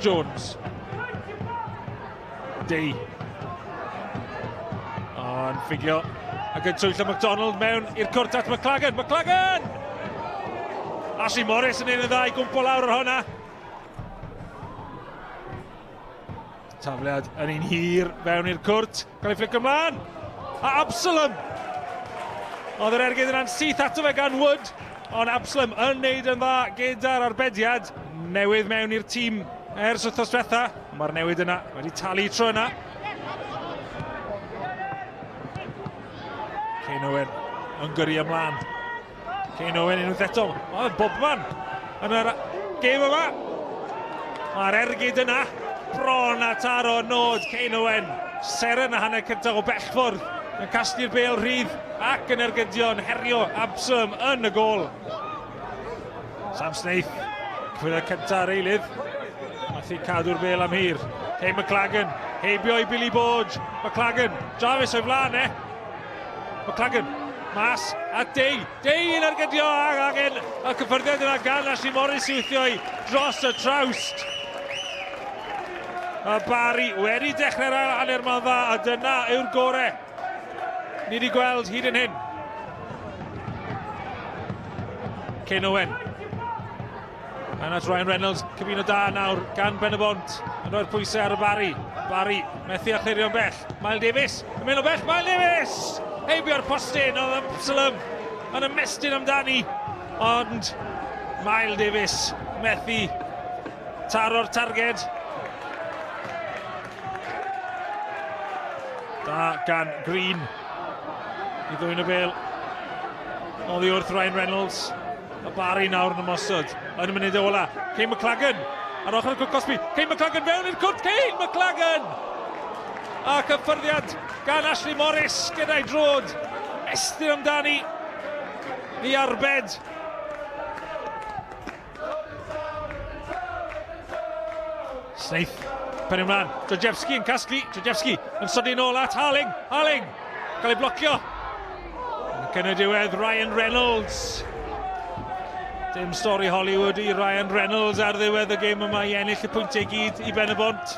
Jones. Day. Ond ffigio ac yn twyllo McDonald mewn i'r cwrt at McLagan. McLagan! Ashley Morris yn un yn dda i gwmpo lawr ar hwnna. Tafliad yn un hir fewn i'r cwrt. Cael ei fflico ymlaen. A Absalom! Oedd yr ergyd yna'n syth ato fe gan Wood. Ond Absalom yn neud yn dda gyda'r arbediad. Newydd mewn i'r tîm ers wythnos diwetha. Mae'r newid yna wedi talu tro yna. Kane Owen yn gyrru ymlaen. Kane Owen unwaith eto. O, bobman yn yr gêm yma. Mae'r ergyd yna bron at aro nod Kane Owen. Seren a hanner cyntaf o bellffordd yn casglu'r bêl rhydd ac yn ergydio yn herio Absalom yn y gôl. Sam Snaith, cyfeiriad cyntaf ar eilydd. Methu cadw'r bêl am hir. Kane McLagan, heibio i Billy Borge. McLagan, Jarvis o'i flaen e. McLagan, mas at Day. Day yn ergydio ag angen y cyffyrddiad yna gan Ashley Morris i wthio i dros y trawst. Y Barry wedi dechrau'r ail hanner ma'n dda a dyna yw'r gore. Ni wedi gweld hyd yn hyn. Ken Owen. Yn at Ryan Reynolds, cyfuno da nawr gan Ben y Bont, yn rhoi'r pwysau ar y Barry. Barry, methu a chlirio'n bell. Mael Davies, yn mynd o bell, Mael Davies! Heibio'r postyn, oedd Absalom yn ymestyn amdani, ond Mael Davies methu taro'r targed. Da gan Green i ddwyn y bel. Oddi wrth Ryan Reynolds. Y Barry nawr yn ymosod yn y munud ola. Kane McLagan ar ochr y cwrt cosbi. Kane McLagan fewn i'r cwrt. Kane McLagan! A cyffyrddiad gan Ashley Morris gyda'i drod. Estyn amdani i arbed. Snaith, pen ymlaen. Georgievski yn casglu. Georgievski yn soddi nôl at Harling. Harling! Cael ei blocio. Ac yn y diwedd, Ryan Reynolds. Dim stori Hollywood i Ryan Reynolds ar ddiwedd y gêm yma i ennill y pwyntiau gyd i Ben y Bont.